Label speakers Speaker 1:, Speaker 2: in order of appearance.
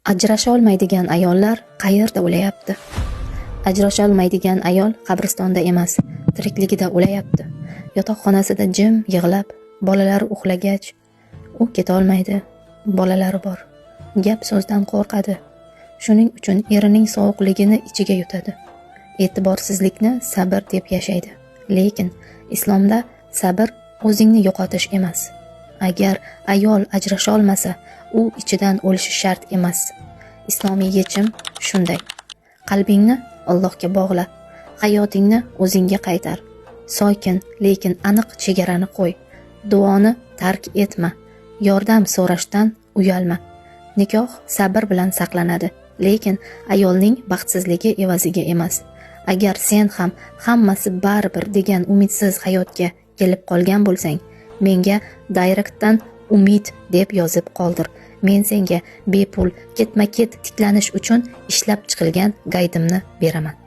Speaker 1: Ajrasholmaydigan ayollar qayerda o'layapti? Ajrasholmaydigan ayol qabristonda emas, tirikligida o'layapti. Yotoqxonasida jim yig'lab, bolalari uxlagach, u ketolmaydi. Bolalari bor. Gap so'zdan qo'rqadi. Shuning uchun erining sovuqligini ichiga yutadi. E'tiborsizlikni sabr deb yashaydi. Lekin islomda sabr o'zingni yo'qotish emas. Agar ayol ajrasholmasa, u ichidan o'lishi shart emas. Islomiy yechim shunday: qalbingni Allohga bog'la, hayotingni o'zingga qaytar. Sokin, lekin aniq chegarani qo'y. Duoni tark etma. Yordam so'rashdan uyalma. Nikoh sabr bilan saqlanadi, lekin ayolning baxtsizligi evaziga emas. Agar sen ham hammasi baribir degan umidsiz hayotga kelib qolgan bo'lsang, menga directdan "umid" deb yozib qoldir. Men senga bepul ketma-ket tiklanish uchun ishlab chiqilgan gaydimni beraman.